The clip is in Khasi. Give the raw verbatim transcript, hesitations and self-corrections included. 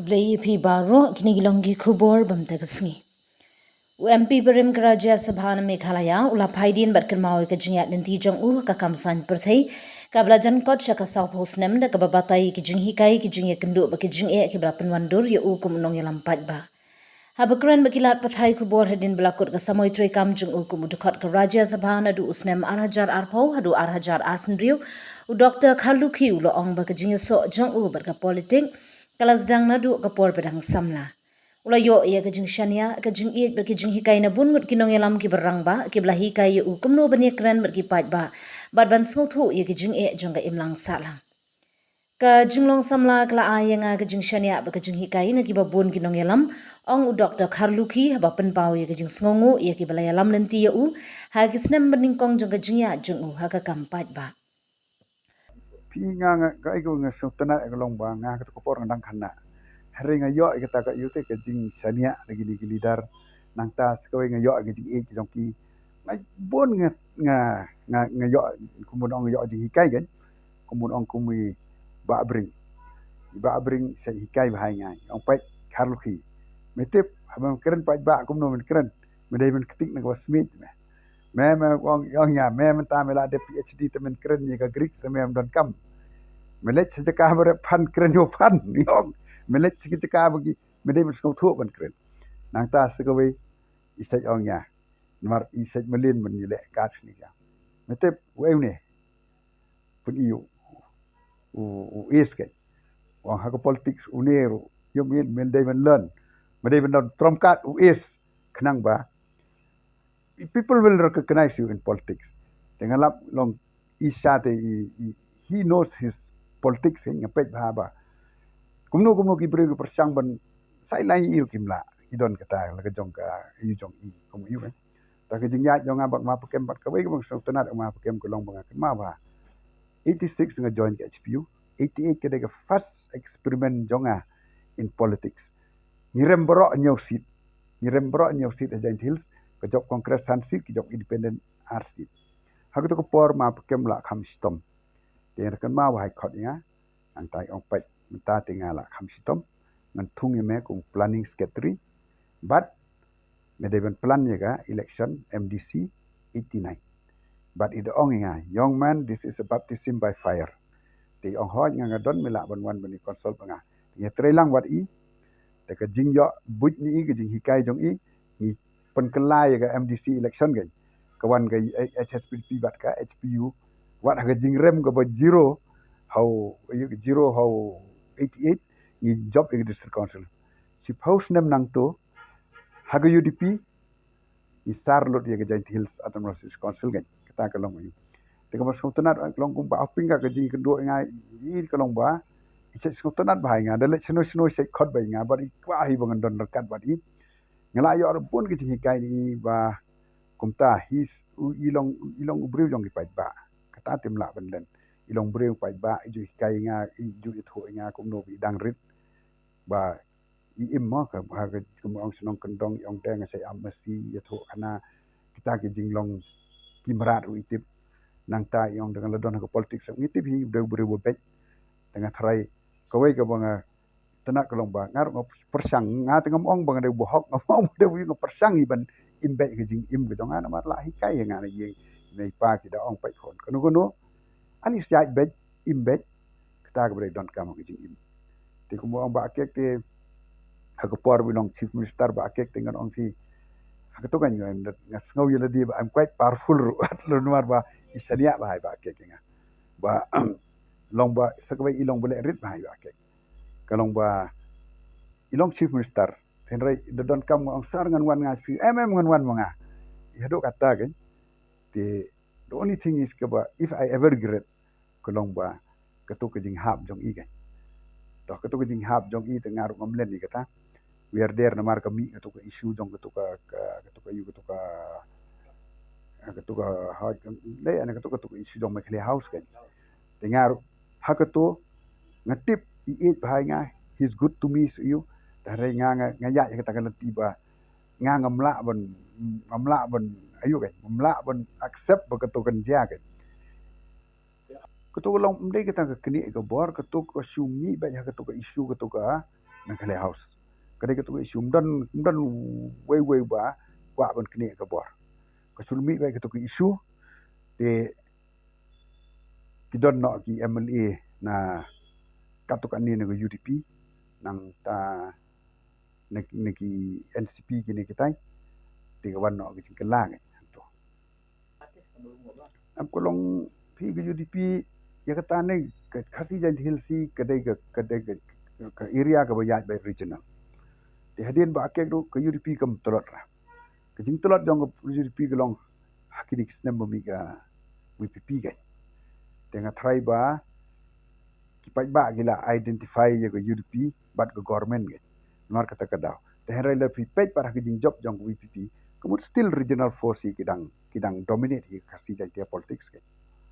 Khublei ïa phi baroh, kine ki long ki khubor bymta ka sngi. U M P barim ka Rajya Sabha na Meghalaya u la phai dien bad kynmaw ïa ka jingïaid lynti jong u ha ka kam saiñ pyrthei kaba la jan kot sha ka sawphew snem, da kaba batai ïa ki jinghikai, ki jingïakynduh bad ki jingeh kiba la pynwandur ïa u kum u nongïalam paidbah. Haba kren bad ki lad pathai khubor hadien ba la kut ka samoi treikam jong u kum u dkhot ka Rajya Sabha naduh u snem ar hajar arphew haduh ar hajar arphew hynriew, u Doktor Kharlukhi u la ong ba ka jingïasoh jong u bad ka politik ka la sdang naduh ka por ba dang samla. U la ïoh ïa ka jingshaniah, ka jingïeit bad ka jinghikai na bun ngut ki nongïalam kiba rangbah kiba la hikai ïa u kumno ban ïakren bad ki paidbah bad ban sngewthuh ïa ki jingeh jong ka imlang sahlang. Ka jinglong samla ka la ai ïa nga ka jingshaniah bad ka jinghikai na kiba bun ki nongïalam, ong u Doktor Kharlukhi haba pynpaw ïa ka jingsngewnguh ïa kiba la ïalam lynti ïa u ha ki snem banyngkong jong ka jingïaid jong u ha ka kam paidbah. Phi, nga, nga, kaei kaba nga sngewtynnat ka long ba nga katto ka por nga dang khynnah. Hynrei nga ïoh ïa kata ka, ïoh te ka jingshaniah na kine ki leader. Nangta sa kawei nga ïoh ïa ka jingïeit jong ki. Nga bun nga, nga, nga, nga ïoh, kumno nga ïoh jinghikai kan. Kumno ong kum i Bah Bring. I Bah Bring sa hikai bha ïa nga. Ong peit Kharlukhi. Me tip, haba men kren paidbah kumno men kren. Me dei men ktik na kaba smiej me. Me, me ong, ong ïa me mynta me la dep P H D te men kren ïa ka Greek, sa me ym don kam. Me leit sha jaka ba rep phan kren ïa u phan. Ong me leit sha ki jaka ba ki, me dei men sngewthuh ban kren. Nangta sa kawei i sait ong ïa. Namar i sait malin men ïaleh kat sni ïa. Me tip, wei une. Pun i u, u, u is kan. Ong ha ka politics une ruh, ïa men, men dei men learn. Men dei men don trump card u is. Khnang ba people will recognize you in politics. Te nga lap long i sha te i, i, he knows his politics, eh, nga peit bha ba. Kumno, kumno ki briew ki pyrshang ban sideline i ruh kim lah. I don kata la ka jong ka, i jong i, kum i, eh. Ta ka jingïaid jong nga bad ma Pakem bad kawei kaba nga sngewtynnat ma Pakem ka long ba nga kynmaw ba eighty-six nga join ka H P U, eighty-eight ka dei ka first experiment jong nga in politics. Ngi rem baroh hynñiew seat. Ngi rem baroh hynñiew seat ha Jaintia Hills, ka jop Congress san seat, ka jop Independent ar seat. Ha kato ka por ma Pakem la kham shitom. Te nga kynmaw ba ha i khot ïa nga, nangta i ong peit, mynta te nga la kham shitom, ngan thung ïa me kum planning secretary, bad me dei ban plan ïa ka election M D C eighty-nine. Bad i da ong ïa nga, young man, this is a baptism by fire. Te i ong hooid nga, nga don, me lah ban wan ban ïa consult bad nga. Te nga trei lang bad i, te ka jingïoh buit ni i, ka jinghikai jong i, ngi pynkylla ïa ka M D C election kan. Ka wan ka H S P D P bad ka H P U. Wat ha ka jingrem kaba zero, ha u, ïa ka zero ha u eighty-eight, ngi jop ïa ka district council. Shiphew snem nangto, ha ka U D P, ngi sar lut ïa ka Jaintia Hills Autonomous District Council kan. Kata ka long ïa u. Te kaba sngewtynnat ka long kumba ha ping ka jingkynduh ïa nga, i ka long ba i sait sngewtynnat bha ïa nga, da leit shano shano i sait khot bha ïa nga, bad i kwah hi ba ngan don ryngkat bad i. Nga la ïoh ruh bun ka jinghikai ni ba kumta hi s-, u, i long, i long u briew jong ki paidbah. Kata te ym lah ban len. I long briew paidbah, i ju hikai ïa nga, i ju ithuh ïa nga kumno ba i dang rit. Ba i im mo, ka, ha ka, kumba ong shnong kyndong, i ong te nga sa ïa ap masi, ïathuh khana, kita ki jinglong ki mrad ruh i tip. Nangta i ong te nga la don ha ka politics, ngi tip hi, u dei u briew ba beit. Te nga tharai, kawei kaba nga tynnat ka long ba, nga ruh nga pyrshang, nga te ngam ong ba nga dei u bahok, ngam ong ba dei u, nga pyrshang hi ban im beit ka jingim ka jong nga, namar la hikai ïa nga na ïing, na i pa ki da ong peit khun. Kano kano, at least ïaid beit, im beit, kata kaba dei donkam ka jingim. Te kumba ong Bah Kiek te, ha ka por ba i long Chief Minister Bah Kiek te ngan ong phi, ha kato kan nga, nga sngew ïa lade ba I'm quite powerful ruh, namar ba i shaniah bha i Bah Kiek ïa nga. Ba, long ba, sa kawei i long ba leh rit bha i Bah Kiek. Ka long ba, i long Chief Minister, hynrei da donkam nga ong sir ngan wan nga phi, em, em, ngan wan ma nga. I haduh kata kan, te, the only thing is kaba, if I ever regret, ka long ba, kato ka jinghap jong i kan. To, kato ka jinghap jong i te nga ruh ngam len ïa kata. We are there namar ka mih kato ka issue jong kato ka, ka, kato ka issue, kato ka, kato ka, ha, ka, le, ana kato, kato ka issue jong Meghalaya House kan. Te nga ruh, ha kato, nga tip, i ïeit bha ïa nga, he's good to me, so ïa u, te hynrei nga, nga, nga ïaid ïa kata ka lynti ba, nga ngam lah ban, ngam lah ban, ayu kan, ngam lah ban accept ba kato kan jia kan. Kato ka long ym dei kata ka knieh ka bor, kato ka shu mih beit ha kato ka issue, kato ka, Meghalaya House. Ka dei katu ka issue, ym don, ym don uwei uwei ba kwah ban knieh ka bor. Ka shu mih beit katu ka issue, te ki don noh ki M L A na katu kane na ka U D P, nangta na, na ki N C P kine kitai, te ka wan noh ka jingkylla ka. Ap ka long phi ka U D P, ïa kata ne ka Khasi Jaintia Hills ka dei ka, ka dei ka, ka area kaba ïaid beit regional. Te hadien ba kek ruh ka U D P kam tlot ra. Ka jingtlot jong ka U D P ka long ha kine ki snem ba mih ka V P P ka. Te nga tharai ba ki paidbah ki la identify ïa ka U D P bad ka government ka. Namar kata ka daw. Te hynrei lada phi peit pat ha ka jingjop jong ka V P P, ka mut still regional force hi ki dang, ki dang dominate hi ka Khasi Jaintia politics ka.